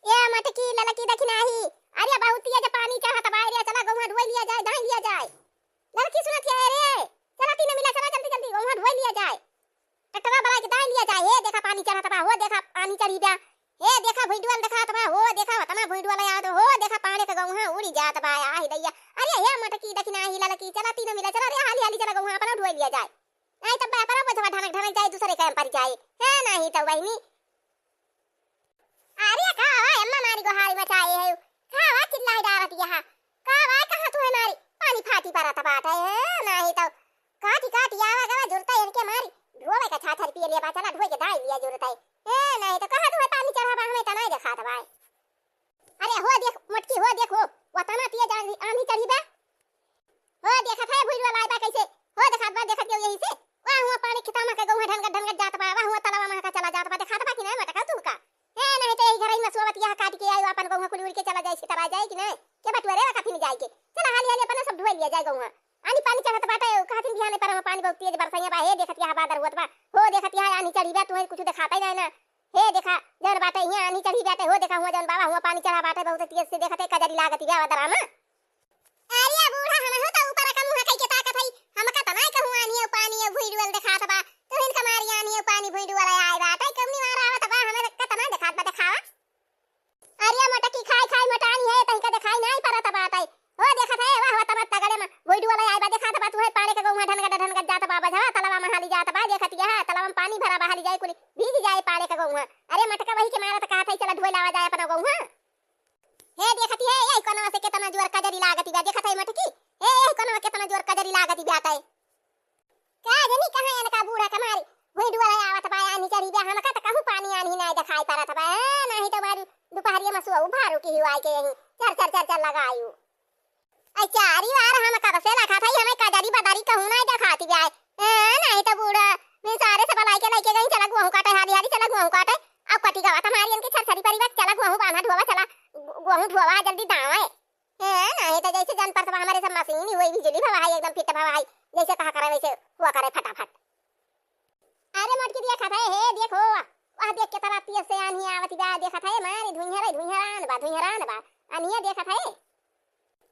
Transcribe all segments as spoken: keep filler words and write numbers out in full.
ए मटकी ललकी देखी नाही, अरे बहुत तेज पानी चढ़त बा रे, चला गौहा ढोई लिया जाए, धाई लिया जाए। ललकी सुनत है रे, चला तीनों मिला चला जल्दी जल्दी गौहा ढोई लिया जाए। ट्रैक्टरवा बलाइ के धाई लिया जाए। हे देखा पानी चढ़त बा, हो देखा पानी चढ़ी बा, हे देखा भुइँडुअल देखात बा, हो देखा ओतना भुइँडुअल आवत, हो देखा पानी के गौहा उड़ी जात बा, आहि दैया। अरे हे मटकी देखी नाही ललकी, चला तीनों मिला चला रे, हाली हाली चला गौहा अपना ढोई लिया जाए। नाही तब अपना बोझवा ढनक ढनक जाए, दूसरे काम पर जाए। हे नाही तब बहिनी। अरे का वा अम्मा मारी गोहारी मचाए है, का वा चिल्लाई डारत यहाँ, का वा कहाँ तू है मारी, पानी फाटी परत बाटे है, नाही तो काटी काटी आवा गवा जुरता इनके मारी, ढोवे का छाछर पिए लिया बा, चला ढोए के धाई लिया जुरता है, ए, नाही तो कहाँ तू है पानी चढ़ावा, हमें तो नाही देखात बा। अरे हो देख मोटकी, हो देख हो, वतना तेज आंधी, आंधी चढ़ी बा। हो देखत है भुइँडुअल आइ बा कैसे, हो देखात बा, देखत गयो यही से। वाह हुआ पानी खेता मा के गौहा ढनगट ढनगट जात बा, वाह हुआ तलवा मा का चला जात बा, देखात बा कि नाही मटका तू का? हे नाही तो यही घरई मा सोवत यहाँ काट के आई, अपन गौहा कुली उड़ के चला जाए, छितरा जाए कि नाही? के बटुअरे वा कथी में जाए के? चला हाली हाली अपना सब ढोई लिया जाए गौहा। आनी पानी चढ़त बाटे, कहथिन बिहाने पर पानी बहुत तेज बरसैया बा, हे देखत यहाँ बादर होत बा, हो देखत यहाँ आनी चढ़ी बा, तुहे कुछ देखाता ही नाही ना। हे देखा, जौन बाटे हियाँ आनी चढ़ी बाटे, हो देखा हुआ जौन बाबा हुआ पानी चढ़ा बाटे बहुत तेज से, देखत है कजरी लागत बा दरामा। अरे बूढ़ा, हमहू तो ऊपर का मुँह कइके ताकत हई, हमका त नाई कहूँ आनी अउ पानी अउ भुइँडुअल देखात बा, तोहिन का मारी आनी अउ पानी भुइँडुअल आए बाटे, कमनी मार आवत बा, हमें का त नाई देखात बा, देखावा। अरे मोटकी खाई खाई मोटानी है, तहिका देखाई नाई परत बाटे। हो देखत है, वाह, वाह, तमत तगड़े मा भुइँडुअल आए बा, देखात बा, तुहे पानी के गौहा ढनगट ढनगट जात बा, बझवा तलवा मा हाली जात बा, देखत यह तलवा मा पानी भरा बा, हाली जाए कुली भीज जाए पानी के गौहा। अरे मटका वही के मारत कहत है, चला ढोई लावा जाए अपना गौहा। हे देखत है, ए कोनवा से केतना जोर कजरी लागत बा, देखत है मटकी, ए कोनवा केतना जोर कजरी लागत बाटे। का जनी कहाँ इनका बूढ़ा के मारी भुइँडुअल आवत बा, आनी चढ़ी बा, हमका त कहूँ पानी आनी नाही देखाई परत बा, नाही तो मारी दुपहरिया मा सुआ उभारू की हुआई के यही चर चर चर चर लगायू। ऐ चारी वार हम कब से लखत हई, हमें कजरी बदरी कहूँ नाही देखात बा। ए, नाही तो बूढ़ा, मैं सारे से बलाई के लइके गई, चला गोहूँ काटे, हाली हाली चला गोहूँ काटे। अब कटी गवा त मारी इनके छरछरी परिवा, चला गोहूँ बान्हा ढोवा, चला गो-, गोहूँ ढोवा जल्दी दावे। ए, नाही तो जैसे जन परत बा हमरे सब मशीन ही हुई, बिजली भवा है, एकदम फिट भवा है, जैसे कहा करे वैसे हुआ करे फटाफट। अरे मोटकी देखत है, हे देखो, वाह देख केतना तेज से आन्ही आवत बा, देखत है, मारी धुइहरे धुइहरान बा, धुइहरान बा, आन्हिया देखत है।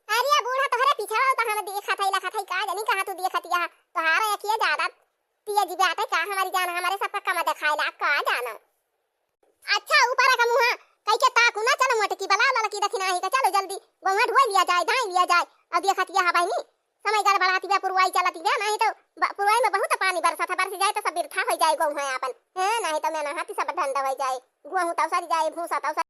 अरे बूढ़ा तोहरे पीछे हो तो हम देखत है, लखत है, का जनी कहाँ तू देखत यह, तोहार अखिया ज्यादा तेज बाटे का, हमारी जान, हमरे सबका कम देखाए ला, का जाना। अच्छा ऊपर का मुँहा कइके ताकू ना, चलो मोटकी बला ललकी दखिनाही का, चलो जल्दी गौहा ढोई लिया जाए, धाई लिया जाए। अब देखत यह बहिनी, समय गड़बड़ाती बा, पुरवाई चलती बा, नाही तो ब-, पुरवाई मा बहुत पानी बरसत है, बरस जाए तो सब बिरथा होइ जाए गौहा आपन, हैं, नाही तो मेहनत सब ढंड होइ जाए, गोहूँ तौसर जाए, भूसा तौसर